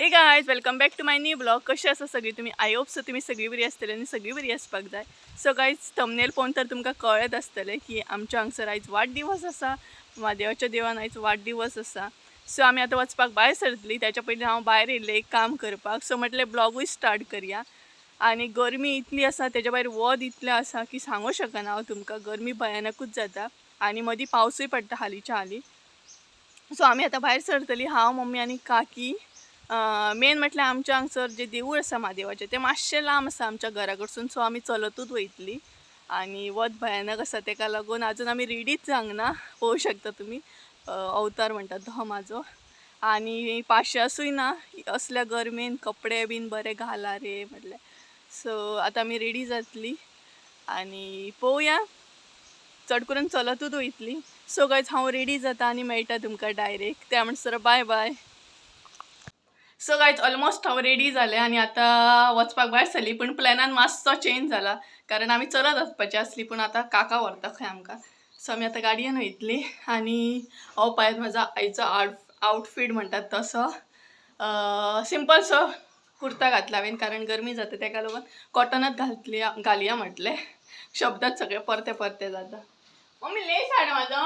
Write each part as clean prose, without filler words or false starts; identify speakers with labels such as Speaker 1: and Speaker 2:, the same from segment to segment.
Speaker 1: Hey guys, welcome back to my new blog. कशी आसा सगळी तुम्ही? I hope so तुम्ही सगळी बरी आसतली आनी सगळी बरी आसपाक जाय. सो गायज, थंबनेल पळोवन तर तुमकां कळत आसतलें की आमच्या हांगसर आयज वाडदिवस आसा. म्हादेवाच्या देवान आयज वाडदिवस आसा. सो आमी आतां वचपाक भायर सरतली. त्याच्या पयलीं हांव भायर येयल्लें एक काम करपाक. सो म्हटलें ब्लॉगूय स्टार्ट करया. आनी गरमी इतली आसा, तेज्या भायर वत इतलें आसा की सांगू शकना हांव तुमकां. गरमी भयानकूच जाता आनी मदीं पावसूय पडटा हालींच्या हालीं. सो आमी आतां भायर सरतली, हांव, मम्मी आनी काकी. मेन म्हटल्यार आमच्या हांगसर जें देवूळ आसा म्हादेवाचें तें मातशें लांब आसा आमच्या घरा कडसून. सो आमी चलतूच वयतली आनी वत भयानक आसा, तेका लागून आजून आमी रेडीच जावंक ना. पळोवंक शकता तुमी, अवतार म्हणटा तो म्हाजो. आनी पाशेंसूय ना असल्या गरमेन कपडे बीन बरे घाला रे म्हटल्यार. सो आतां आमी रेडी जातली आनी पळोवया, चड करून चलतूच वयतली. सो गायज, हांव रेडी जाता आनी मेळटा तुमकां डायरेक्ट. त्या म्हणसर बाय बाय. सो गायज, ऑलमोस्ट हांव रेडी जालें आनी आतां वचपाक भायर सरली. पूण प्लॅनान मातसो चेंज जाला, कारण आमी चलत वचपाची आसली, पूण आतां काका व्हरता खंय आमकां. सो आमी आतां गाडयेन वयतली. आनी हो पळयात म्हजो आयचो आउटफीट म्हणटात तसो. सिंपलसो कुर्ता घातला हांवें, कारण गरमी जाता तेका लागून कॉटनच घातली घालया म्हटलें. शब्दात सगळे परते परते जाता. मम्मी, लेस हाड म्हाजो.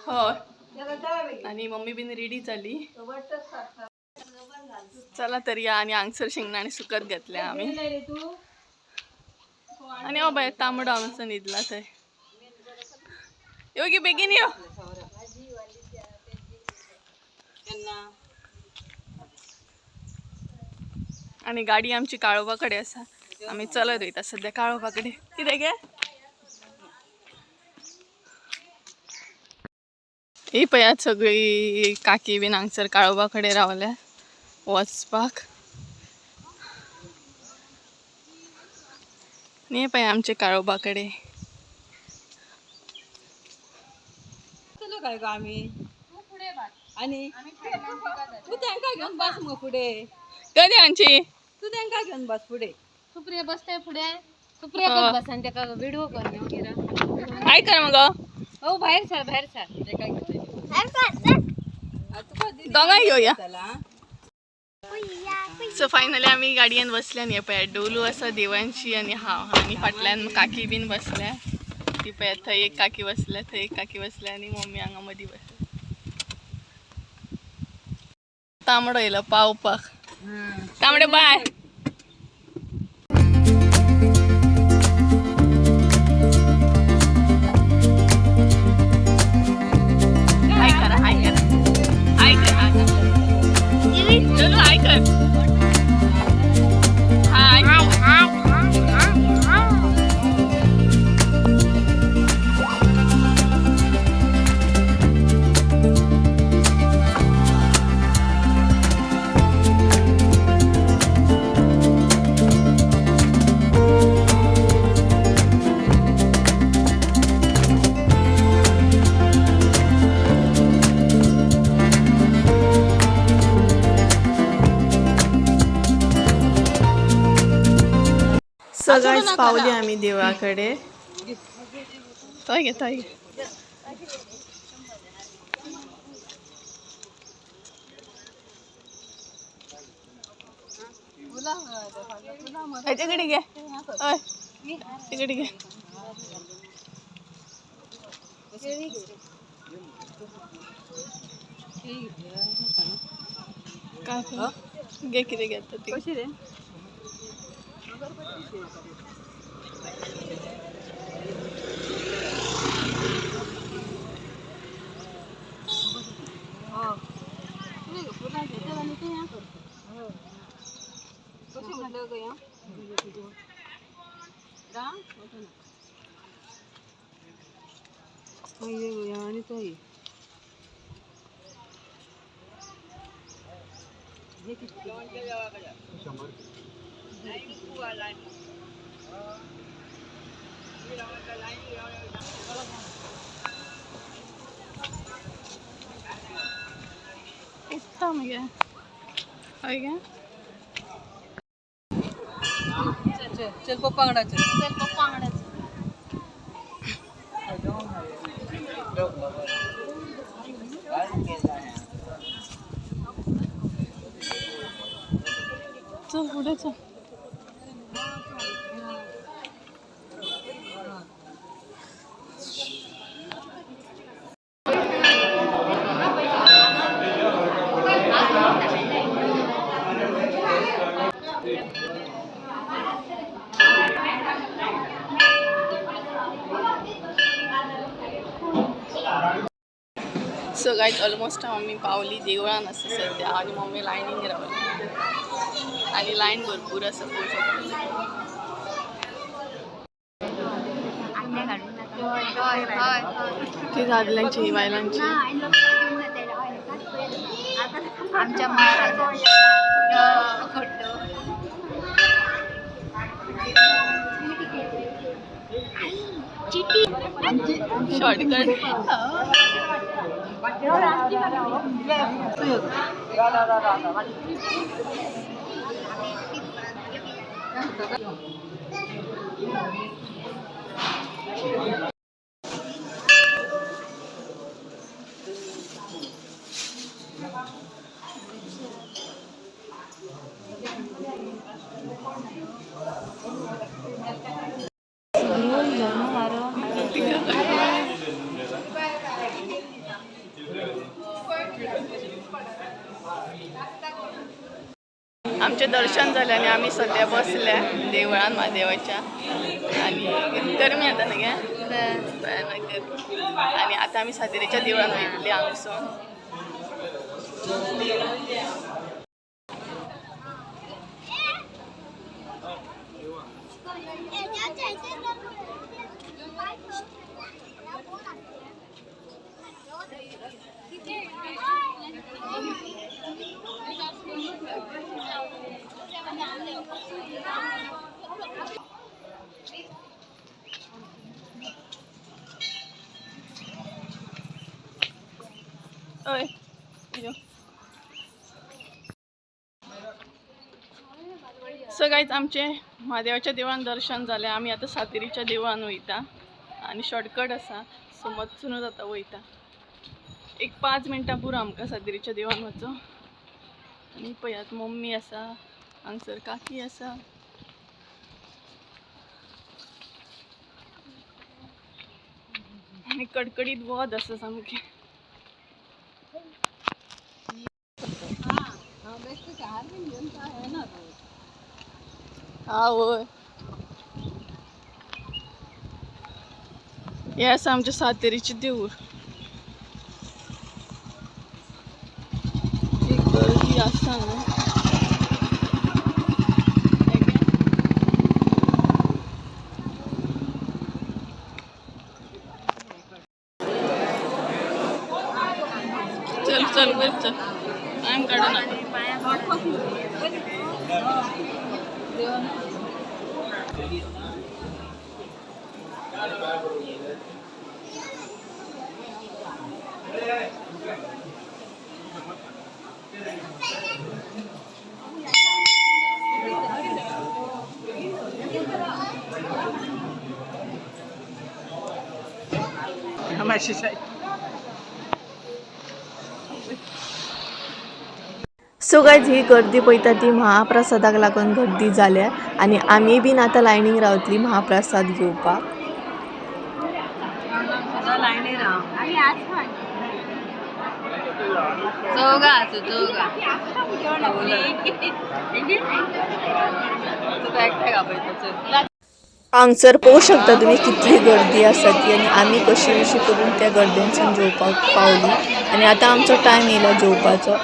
Speaker 1: हय, आनी मम्मी बीन रेडी जाली. चला तर या. आनी हांगसर शेंगदाणे सुकत घातले आमी. आनी हो बाय तांबडो हांगासर न्हिदला थंय. यो गी, बेगीन यो. आनी गाडी आमची काळोबा कडेन आसा. आमी चलत वयता सद्या काळोबा कडेन. कितें गे? ही पळयात सगळी काकी बीन हांगसर काळोबा कडेन रावल्या वचपाक. आनी हे पळय आमचे काळोबा कडेन.
Speaker 2: काय गो आमी आणि तू तांकां घेवन बस मग फुडें.
Speaker 1: कधी आमची
Speaker 2: तू तांकां घेवन बस फुडें.
Speaker 3: सुप्रिया बसताय फुडें. सुप्रिया बस आणि त्याका व्हिडिओ कर मागीर.
Speaker 1: काय कर मग?
Speaker 3: हो, बाहेर सर, बाहेर सर.
Speaker 2: ताका घेवन तुका दिदी
Speaker 1: दोगांय घेवया.
Speaker 2: चला.
Speaker 1: सो फायनली आमी गाडयेन बसल्या. न्ही, पळयात डोलू आसा, देवांशी आनी हांव. आनी फाटल्यान काकी बीन बसल्या. ती पळयात, थंय एक काकी बसल्या, थंय एक काकी बसल्या आनी मम्मी हांगा मदीं बसल्या. तांबडो येयलो पावपाक. तांबडे, बाय. हाय करा, हाय करा, हाय कर, हाय. चलो, हाय कर. हाय. सगळीच पावली आम्ही देवळाकडे. थंय घे, थंय घे. ह्याच्याकडे घे. अय, तिकडे घे. काय घे, किती घेतात ते.
Speaker 2: कशी रे? कशी म्हटलं ग या? आणि तो ये. हे किती?
Speaker 1: इत्ता मगे हय गे.
Speaker 2: चल चल चल, पप्पा वांगडा चल.
Speaker 3: चल, पप्पा वांगडा चल.
Speaker 1: चल फुडें चल. सो गायज, ऑलमोस्ट आमी पावली देवळान आसा सद्या आनी मम्मी लायनीन रावली आनी लायन भरपूर आसा, पळोवंक शकता. ती दादल्यांची, बायलांची.
Speaker 3: आमच्या
Speaker 1: शॉर्टकट. आमचें दर्शन जालें आनी आमी सद्या बसल्या देवळान म्हादेवाच्या. आनी गरमी जाता न्ही गे, भयानक गरमी. आनी आतां आमी सातेरीच्या देवळान वयतली हांगसून. हय यो. सो गायज, आमचें म्हादेवाच्या देवळान दर्शन जालें. आमी आतां सातेरीच्या देवळान वयता आनी शॉर्टकट आसा, सो मातसोनूच आतां वयता. एक 5 मिनटां पुरो आमकां सातेरीच्या देवळान वचो. आनी पळयात, मम्मी आसा हांगसर, काकी आसा. आनी कडकडीत वत आसा सामकें.
Speaker 2: हांव बेश्टें हार बीन घेवन काय येना तूं.
Speaker 1: आवय, हें आसा आमचें सातेरीचें देवूळ. एक गर्दी आसा न्हू. चल चल, वयर चल, टायम काडू नाका.
Speaker 4: सो गायज, ही गर्दी पळयता ती महाप्रसादाक लागून गर्दी जाल्या आनी आमी बीन आतां लायनीक रावतली महाप्रसाद घेवपाक.
Speaker 2: लायनीर हांव चौगा आसा, चौगा. तुका एकट्याक आपयता, चल.
Speaker 4: हांगसर पळोवंक शकता तुमी कितली गर्दी आसा ती आनी आमी कशी कशी करून त्या गर्देनसून जेवपाक पावली. आनी आतां आमचो टायम येयला जेवपाचो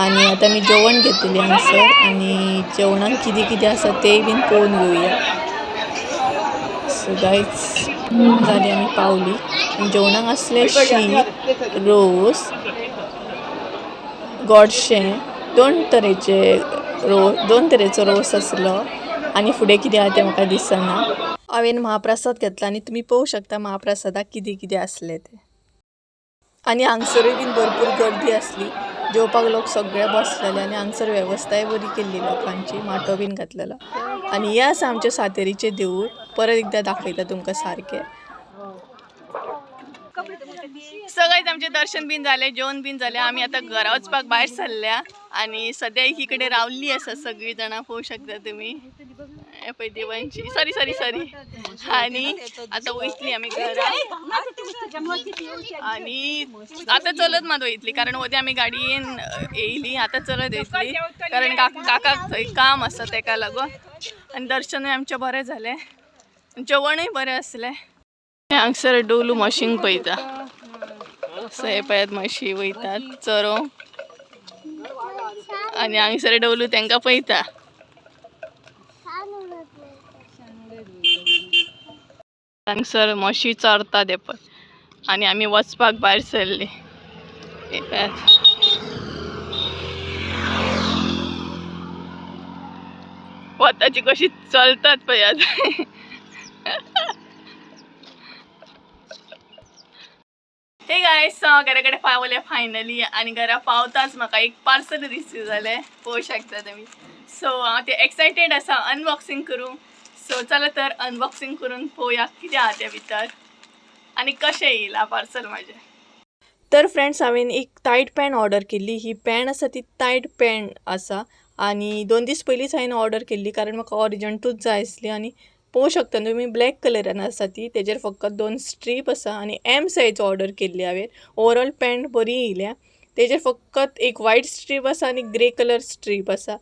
Speaker 4: आनी आतां आमी जेवण घेतली हांगसर. आनी जेवणाक कितें कितें आसा तेंय बीन पळोवन घेवया. सो गायज, जाली आमी पावली आनी जेवणाक आसलें शीत, रोस, गोडशें, दोन तरेचो रोस आसलो आनी फुडें कितें आहा तें म्हाका दिसना. हांवें महाप्रसाद घेतला आनी तुमी पळोवंक शकता महाप्रसादाक कितें कितें आसलें तें. आनी हांगसरूय बीन भरपूर गर्दी आसली. जेवपाक लोक सगळे बसलेले आनी हांगसर वेवस्थाय बरी केल्ली लोकांची, माटो बीन घातलेलो. आनी हें आसा आमचें सातेरीचें देवूळ. परत एकदां दाखयता तुमकां सारकें.
Speaker 1: सगळेच आमचें दर्शन बीन जालें, जेवण बीन जालें. आमी आतां घरा वचपाक भायर सरल्या. आनी सद्या एकीकडे रावल्ली आसा सगळीं जाणां पळोवंक शकता तुमी. हे पळय देवांची, सॉरी सॉरी सॉरी. आनी आतां वयतली आमी घरा आनी आतां चलत मात वयतली, कारण वोदी आमी गाडयेन येयली, आतां चलत वयतली कारण काकाक थंय काम आसा तेका लागून. आनी दर्शनूय आमचें बरें जालें, जेवणूय बरें आसलें. हांगसर डोलू मशीन पळयता. सो हे पळयात म्हशी वयतात चरोवंक आनी हांगसर डोलू तांकां पळयता. हांगसर म्हशी चरता ते पळय आनी आमी वचपाक भायर सरली. हे पळयात. वताची कशी चलतात पळयात. हे गायस, हांव घरा कडेन पावलें फायनली आनी घरा पावताच म्हाका एक पार्सल रिसीव जालें, पळोवंक शकता तुमी. सो हांव तें एक्सायटेड आसा अनबॉक्सिंग करूंक. सो चला तर अनबॉक्सिंग करून पळोवया कितें आहा तें भितर आनी कशें येयलां पार्सल म्हाजें.
Speaker 4: तर फ्रेंड्स, हांवें एक टायट पॅन्ट ऑर्डर केल्ली. ही पॅन्ट आसा ती टायट पॅन्ट आसा आनी 2 दीस पयलींच हांवें ऑर्डर केल्ली, कारण म्हाका अर्जंटूच जाय आसली. आनी पळोवंक शकता तुमी, ब्लॅक कलरान आसा ती, तेजेर फकत दोन स्ट्रीप आसा आनी एम सायज ऑर्डर केल्ली हांवें. ओवरऑल पॅन्ट बरी येयल्या. तेजेर फकत एक वायट स्ट्रीप आसा आनी ग्रे कलर स्ट्रीप आसा,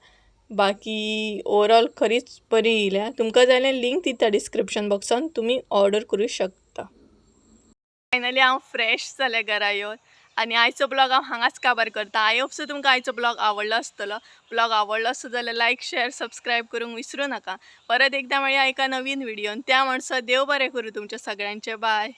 Speaker 4: बाकी ओवरऑल खरीच बरी येयल्या. तुमकां जाय जाल्यार लिंक दिता डिस्क्रिप्शन बॉक्सान, तुमी ऑर्डर करूं शकता.
Speaker 1: फायनली हांव फ्रेश जालें घरा येवन आनी आयचो ब्लॉग हांव हांगाच काबार करता. I hope so तुमकां आयचो ब्लॉग आवडलो आसतलो. ब्लॉग आवडलो आसतो जाल्यार लायक, शेअर, सबस्क्रायब करूंक विसरूं नाका. परत एकदां मेळया एका नवीन व्हिडियोन. त्या म्हणसर देव बरें करूं तुमच्या सगळ्यांचें. बाय.